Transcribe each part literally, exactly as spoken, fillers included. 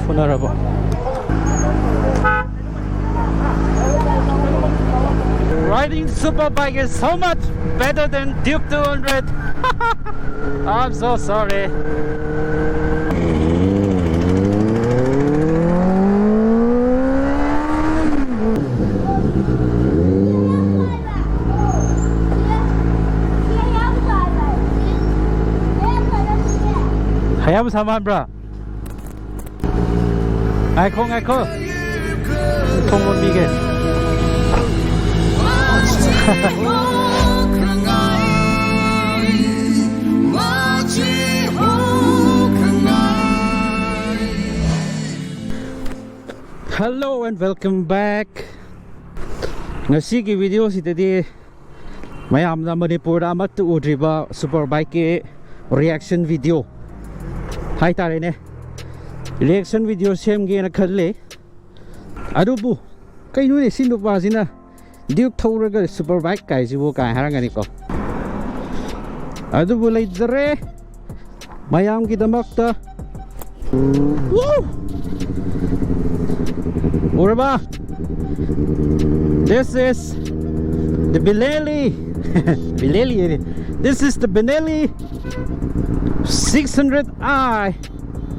ꯐꯨꯅꯔꯕ꯫ Riding super bike is so much better than Duke two hundred. I'm so sorry. Hayabusa ꯃꯥꯟꯕ꯭ꯔꯥ? ꯉꯥꯏꯈꯣ, ꯉꯥꯏꯈꯣ꯫ ꯊꯣꯡ ꯂꯣꯟꯕꯤꯒꯦ꯫ Hello and welcome back. ꯉꯁꯤꯒꯤ video ꯁꯤꯗꯗꯤ ꯃꯌꯥꯝꯅ ꯃꯅꯤꯄꯨꯔꯗ ꯑꯃꯠꯇ ꯎꯗ꯭ꯔꯤꯕ super bike ꯀꯤ reaction video ꯍꯥꯏꯇꯥꯔꯦꯅꯦ꯫ Reaction video ꯁꯦꯝꯒꯦꯅ ꯈꯜꯂꯤ꯫ ꯑꯗꯨꯕꯨ ꯀꯩꯅꯣꯅꯦ ꯁꯤ ꯅꯨꯄꯥꯁꯤꯅ Duke ꯊꯧꯔꯒ super bike ꯀꯥꯏꯁꯤꯕꯨ ꯀꯥꯏ ꯍꯥꯏꯔꯝꯒꯅꯤꯀꯣ꯫ ꯑꯗꯨꯕꯨ ꯂꯩꯖꯔꯦ ꯃꯌꯥꯝꯒꯤꯗꯃꯛꯇ꯫ Woo! ꯎꯔꯕ? This is the Benelli. Benelli. This is the Benelli six hundred i.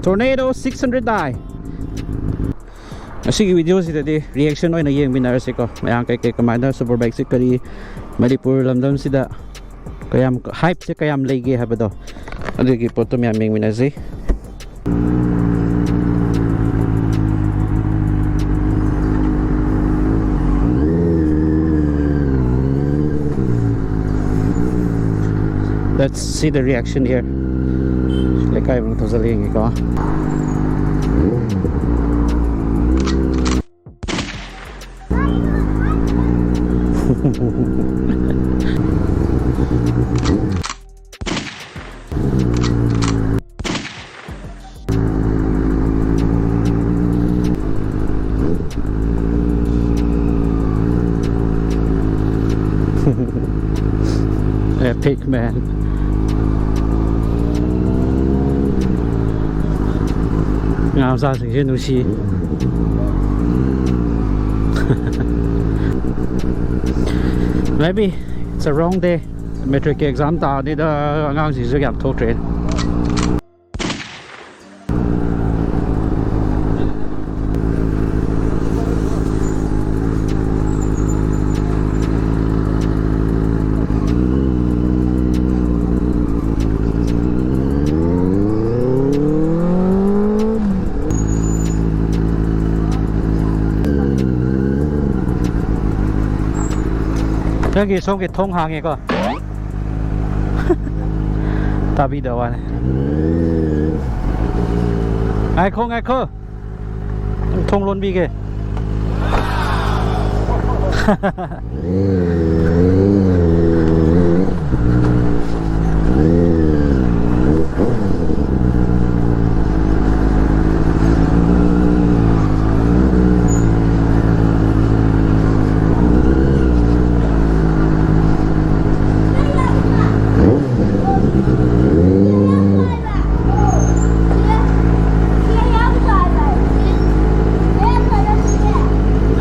Tornado six hundred i. ꯉꯁꯤꯒꯤ video ꯁꯤꯗꯗꯤ reaction ꯑꯣꯏꯅ ꯌꯦꯡꯃꯤꯟꯅꯔꯁꯤꯀꯣ꯫ ꯃꯌꯥꯝ ꯀꯩꯀꯩ ꯀꯃꯥꯏꯅ super bike ꯁꯤ ꯀꯔꯤ ꯃꯅꯤꯄꯨꯔ ꯂꯝꯗꯝꯁꯤꯗ ꯀꯌꯥꯝ hype ꯁꯦ ꯀꯌꯥꯝ ꯂꯩꯒꯦ ꯍꯥꯏꯕꯗꯣ ꯑꯗꯨꯒꯤ ꯄꯣꯠꯇꯣ ꯃꯌꯥꯝ ꯌꯦꯡꯃꯤꯟꯅꯁꯤ꯫ Let's see the reaction here. ꯂꯩꯀꯥꯏ ꯑꯃ ꯊꯧꯖꯜꯂ ꯌꯦꯡꯒꯦꯀꯣ꯫ Epic, man. ꯑꯉꯥꯡ ꯃꯆꯥꯁꯤꯡꯁꯦ ꯅꯨꯡꯁꯤ꯫ Maybe it's a wrong day. Matric exam ꯇꯥꯅꯤꯗ, ꯑꯉꯥꯡꯁꯤꯡꯁꯨ ꯌꯥꯝ ꯊꯣꯛꯇ꯭ꯔꯦ꯫ ꯅꯪꯒꯤ ꯁꯣꯝꯒꯤ ꯊꯣꯡ ꯍꯥꯡꯉꯦꯀꯣ꯫ ꯇꯥꯕꯤꯗ ꯋꯥꯅꯤ꯫ ꯉꯥꯏꯈꯣ, ꯉꯥꯏꯈꯣ꯫ ꯊꯣꯡ ꯂꯣꯟꯕꯤꯒꯦ꯫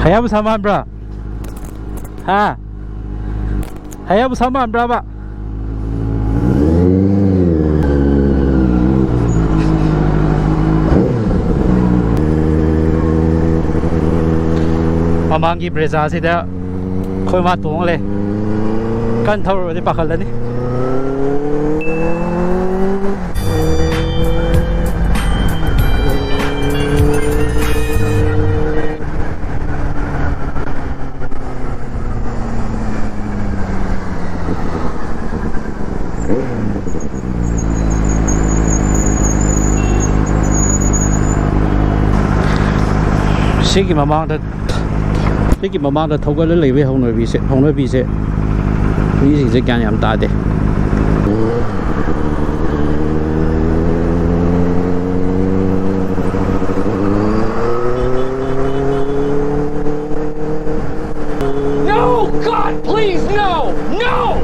ꯍꯌꯥꯕꯨ ꯁꯥ ꯃꯥꯟꯕ꯭ꯔꯥ? ꯍꯥ? ꯍꯌꯥꯕꯨ ꯁꯥ ꯃꯥꯟꯕ꯭ꯔꯥꯕ? ꯃꯃꯥꯡꯒꯤ ꯕ꯭ꯔꯦꯖꯥꯁꯤꯗ ꯑꯩꯈꯣꯏ ꯃꯥ ꯇꯣꯡꯉ ꯂꯩ꯫ ꯀꯟꯅ ꯊꯧꯔꯨꯔꯗꯤ ꯄꯥꯈꯠꯂꯅꯤ꯫ ꯁꯤꯒꯤ ꯃꯃꯥꯡꯗ, ꯁꯤꯒꯤ ꯃꯃꯥꯡꯗ ꯊꯧꯒꯠꯂ ꯂꯩꯕꯒꯤ ꯍꯧꯅꯕꯤꯁꯦ, ꯍꯧꯅꯕꯤꯁꯦ ꯃꯤꯁꯤꯡꯁꯦ ꯒ꯭ꯌꯥꯟ ꯌꯥꯝ ꯇꯥꯗꯦ꯫ No! God, please, no! No!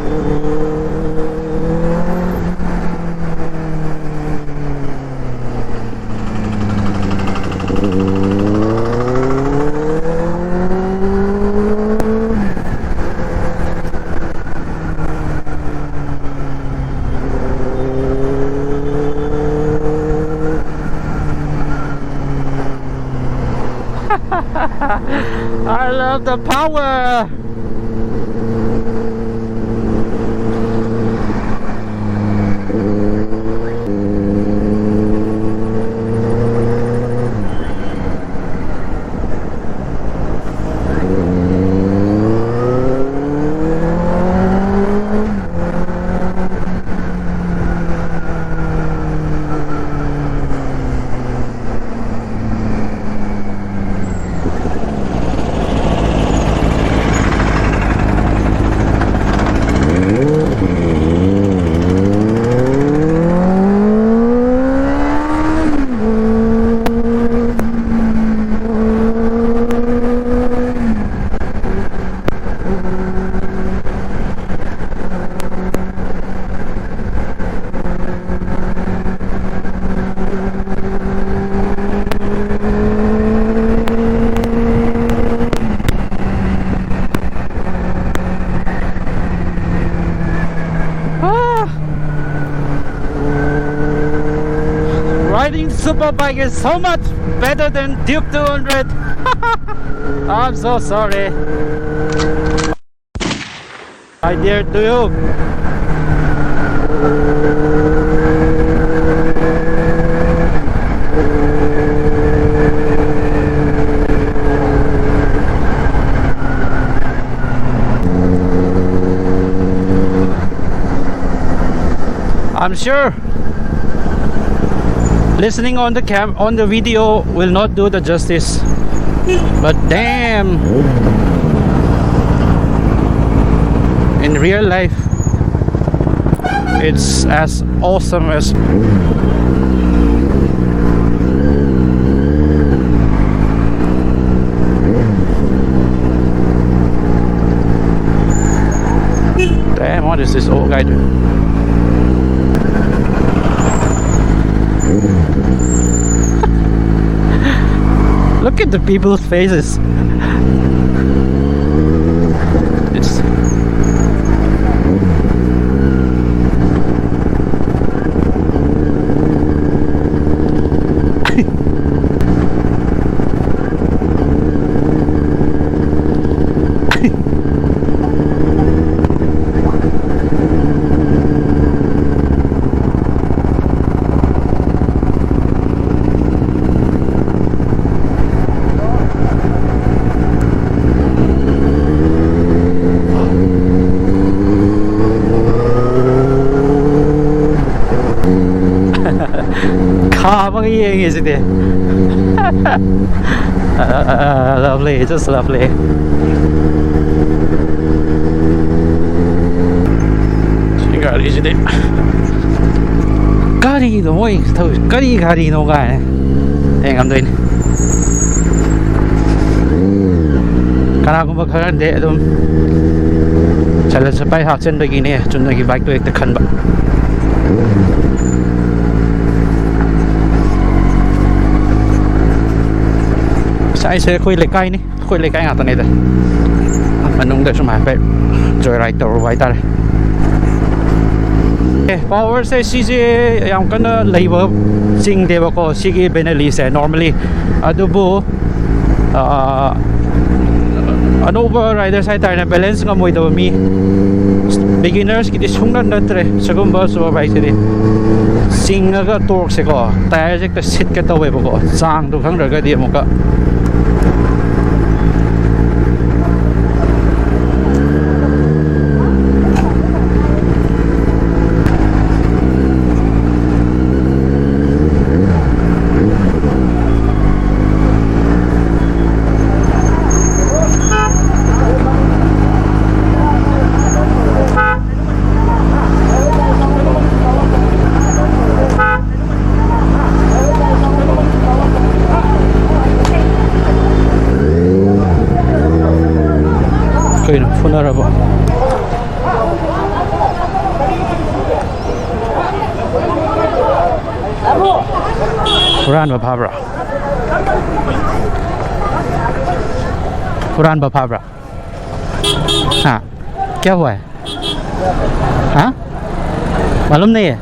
I love the power. Ah. Riding superbike is so much better than Duke two hundred. I'm so sorry. I dare to you. I'm sure listening on the cam on the video will not do the justice. But damn, in real life, it's as awesome as. Damn, what is this old guy doing? Look at the people's faces. It's ꯌꯦꯡꯉꯤꯁꯤꯗꯤ꯫ Lovely, just lovely. ꯁꯤ ꯒꯥꯔꯤꯁꯤꯗꯤ, ꯀꯔꯤꯅꯣ ꯃꯣꯏ ꯊꯧꯔꯤ, ꯀꯔꯤ ꯒꯥꯔꯤꯅꯣ ꯀꯥꯏꯅ ꯌꯦꯡꯉꯝꯗꯣꯏꯅꯤ꯫ ꯀꯅꯥꯒꯨꯝꯕ ꯈꯔꯗꯤ ꯑꯗꯨꯝ ꯆꯂꯟ ꯁꯄꯥꯏ ꯍꯥꯞꯆꯤꯟꯕꯒꯤꯅꯦ ꯆꯨꯝꯅꯒꯤ ꯕꯥꯏꯛꯇꯣ ꯍꯦꯛꯇ ꯈꯟꯕ꯫ ꯁꯥꯏꯁꯦ ꯑꯩꯈꯣꯏ ꯂꯩꯀꯥꯏꯅꯤ, ꯑꯩꯈꯣꯏ ꯂꯩꯀꯥꯏ ꯉꯥꯛꯇꯅꯤꯗ꯫ ꯃꯅꯨꯡꯗ ꯁꯨꯝ ꯍꯥꯏꯐꯦꯠ joyride ꯇꯧꯔꯨꯕ ꯍꯥꯏꯇꯥꯔꯦ꯫ ꯑꯦ, powerꯁꯦ ꯁꯤꯁꯦ ꯌꯥꯝ ꯀꯟꯅ ꯂꯩꯕ ꯆꯤꯡꯗꯦꯕꯀꯣ, ꯁꯤꯒꯤ Benelliꯁꯦ normally꯫ ꯑꯗꯨꯕꯨ, ꯑꯥ, ꯑꯅꯧꯕ riders ꯍꯥꯏꯇꯥꯔꯦꯅꯦ, balance ꯉꯝꯃꯣꯏꯗꯕ ꯃꯤ, beginnersꯀꯤꯗꯤ ꯁꯨꯡꯅꯠ ꯅꯠꯇ꯭ꯔꯦ ꯁꯤꯒꯨꯝꯕ super bikeꯁꯤꯗꯤ꯫ ꯆꯤꯡꯉꯒ torqueꯁꯦꯀꯣ, tyreꯁꯦ ꯍꯦꯛꯇ ꯁꯤꯠꯀꯦ ꯇꯧꯋꯦꯕꯀꯣ, ꯆꯥꯡꯗꯣ ꯈꯪꯗ꯭ꯔꯒꯗꯤ ꯑꯃꯨꯛꯀ꯫ ꯀꯩꯅꯣ ꯐꯨꯅꯔꯕꯣ? ꯍꯨꯔꯥꯟꯕ ꯐꯥꯕ꯭ꯔꯥ? ꯍꯨꯔꯥꯟꯕ ꯐꯥꯕ꯭ꯔꯥ? ꯍꯥ? क्या हुआ है? हाँ? मालूम नहीं है।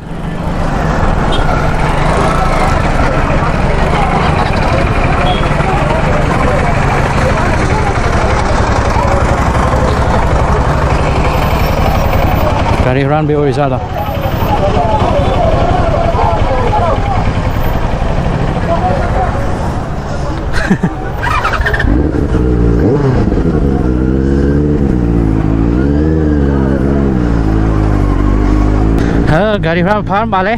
ꯒꯥꯔꯤ ꯍꯨꯔꯥꯟꯕꯒꯤ ꯑꯣꯏꯖꯥꯠꯂꯣ? ꯍꯥ, ꯒꯥꯔꯤ ꯍꯨꯔꯥꯟꯕ ꯐꯥꯔ ꯃꯥꯜꯂꯦ꯫